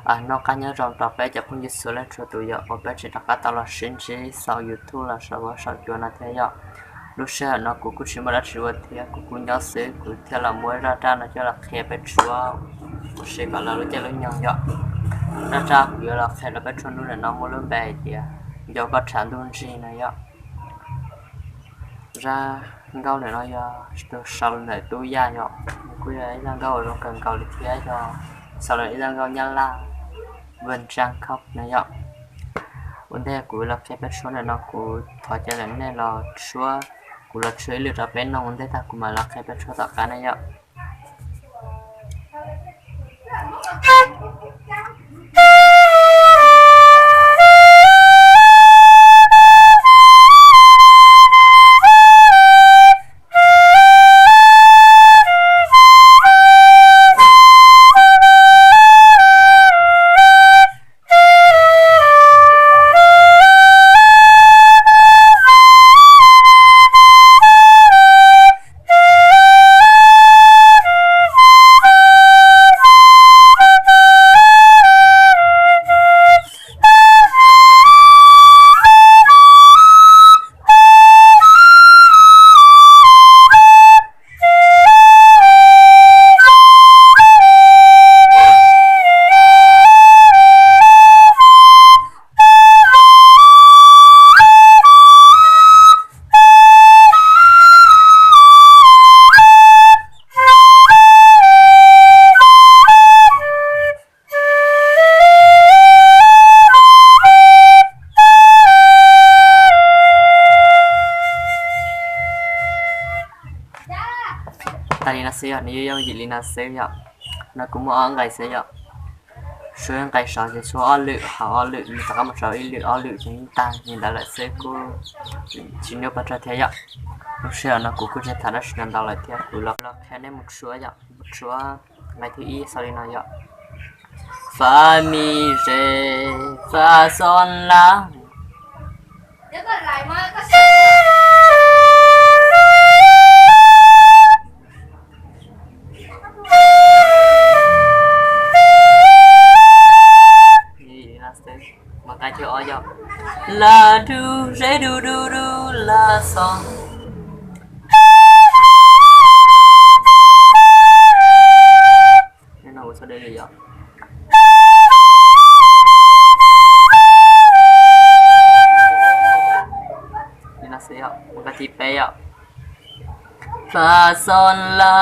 Noj qab nyob zoo rau peb cov phooj ywg txhua leej txhua tus yom, uas peb tseem rov qab tau los sib ntsib saum YouTube los saum huab saum cua no thiab yom. Lub sij hawm no kuv kuj tsis muaj dab tsi ua thiab, kuv kuj nyob xwb, kuv thiaj los muab zaj raj no coj los qhia peb tshuab ua si kom lawv lub caij lub nyoog yom. Zaj raj kuv yuav los qhia rau peb tshuab hnub ntawm no muaj lub npe hais tias Nco koj tshav ntuj ntsig no yom. Zaj nkauj ntawm no yog tus sau ntawm Tub Yaj yom, nws kuj yog ib zaj nkauj uas zoo kawg nkaus li thiab yog sau ntawm ib zaj nkauj Nyab Laj, Vân Trang Khóc no yom. Ua ntej kuv los qhia peb tshuab ntawm no kuv thov caw lawm nej los tshuab, kuv los tshuab ib lwm rau peb mloog, ua ntej tag kuv mam los qhia peb tshuab tom qab na yom. Tas li no xwb yom, nws yuav yooj yim li no xwb yom. No kuv muaj ob nqe xwb yom. Tshuab nqe saud ces tshuab ob lwm, hauv ob lwm, nws rov qab mus saud ib lwm ob lwm ces yeej tag li ntawd lawm xwb, kuj tsis nyuaj pes tsawg thiab yom. Lub sij hawm no kuv kuj tsis tham dab tsi ntau lawm thiab, kuv los qhia nej mus tshuab yom, mus tshuab nqe thib ib xaus li no yom. Fa mi re, fa sol la. Nqe thib ob yog la du re du du du la sol. Nov ua txog de li yom. Li no xwb yom, nqe thib peb yom. Fa sol la,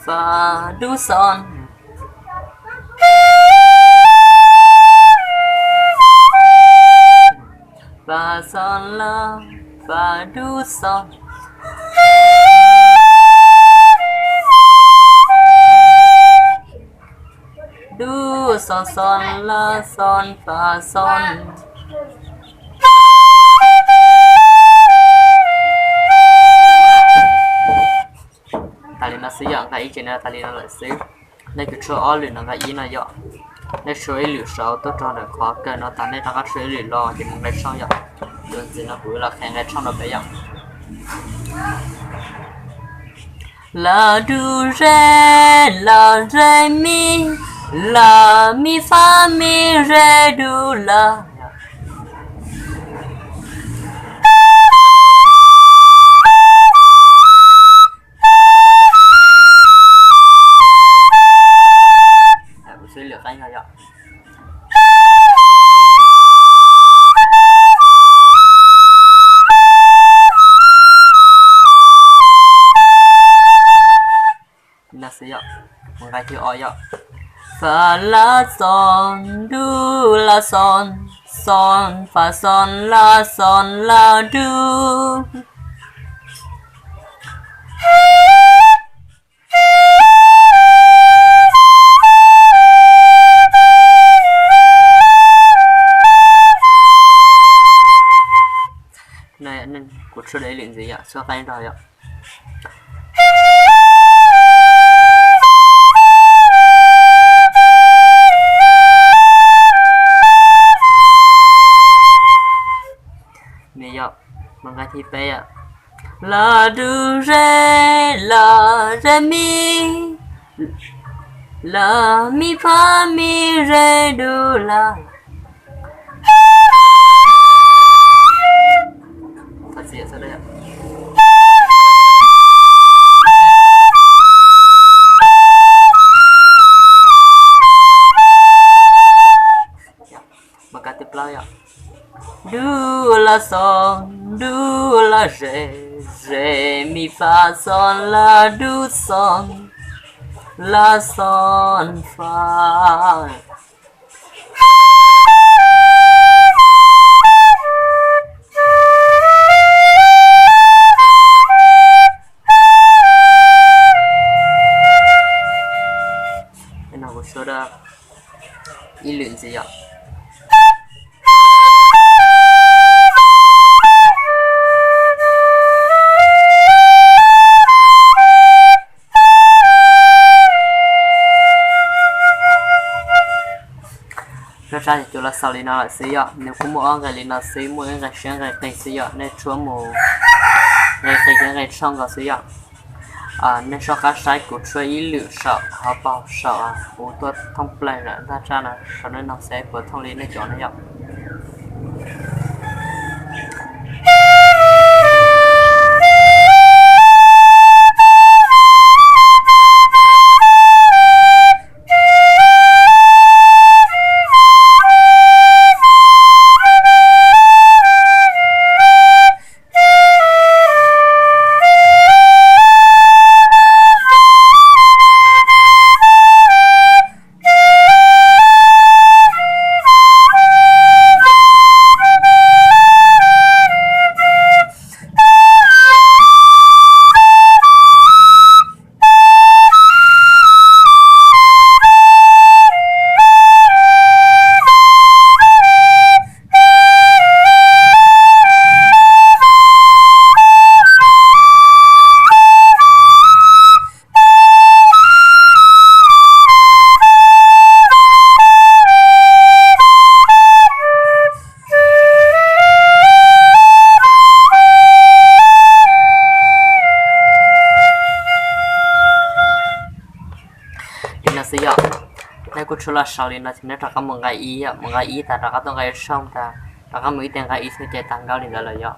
fa du sol. Fa sol la, fa du sol. Du sol sol la sol fa sol. Tas li no xwb yom, nqe ib ces nws tas li no lawm xwb. Nej kuj tshuab ob lwm no nqe ib no yom. Nej tshuab ib lwm saud tuaj rau ntawm qhov kawg no tas nej rov qab tshuab ib lwm los ces mus nqe tshooj yom. Tus ntxiv no kuv los qhia nqe tshooj rau peb yom. La du re, la re mi, la mi fa mi re du la. Kuv tshuab lwm qeeb no yom. Nqe thib ob yom. Fa la sol du la sol, sol fa sol la sol la du. Kuv tshuab dua ib lwm ntxiv yom, tshuab qeeb nrog yom. Nws yog nqe thib peb yom. La du re, la re mi. Laj mi fa mi re du la. Du la so, du la re, re mi fa so la du so, la so fa. Ib lwm ntxiv yom. Rab tsab ces kuv los xaus li no lawm xwb yom. Nws kuj muaj ob nqe li no xwb, muaj ib nqe siab nqe qis xwb yom. Nej tshuab mus nqe qis thiab nqe tshooj nkaus xwb yom. Nej soj qab saib kuv tshuab ib lwm saum hauv paus saum kuv tuaj thoob plaws lawm ntaj tsab no saum nej no saib puas thooj li nej cov no yom. Li no xwb yom. Nej kuj tshuab los xaus li no ces nej rov qab mus nqe ib yom, mus nqe ib tas rov qab tuaj nqe tshooj tas rov qab mus ib teg nqe ib xwb ces tag nkaus li ntawd lawm yom.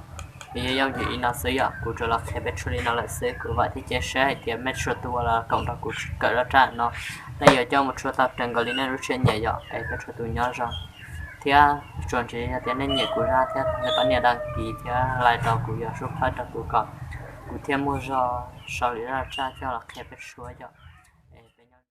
Nws yuav yooj yim li no xwb yom, kuv tsuas los qhia peb tshuab li no lawm xwb. Kuv vam thiab cia siab hais tias mej txhua tus uas los koom nrog kuv kawm rab tsab no, nej yuav coj mus tshuab tau raws nkaus li nej lub siab nyiam yom. Es peb txhua tus nyob zoo thiab tsuas ntseeg yog tias nej nyiam kuv zaj thiab nej pab nias đăng ký thiab like rau kuv, yog subscribe rau kuv kom kuv thiaj muaj zog sau lwm zaj tsab coj los qhia peb tshuab yom. Es peb nyob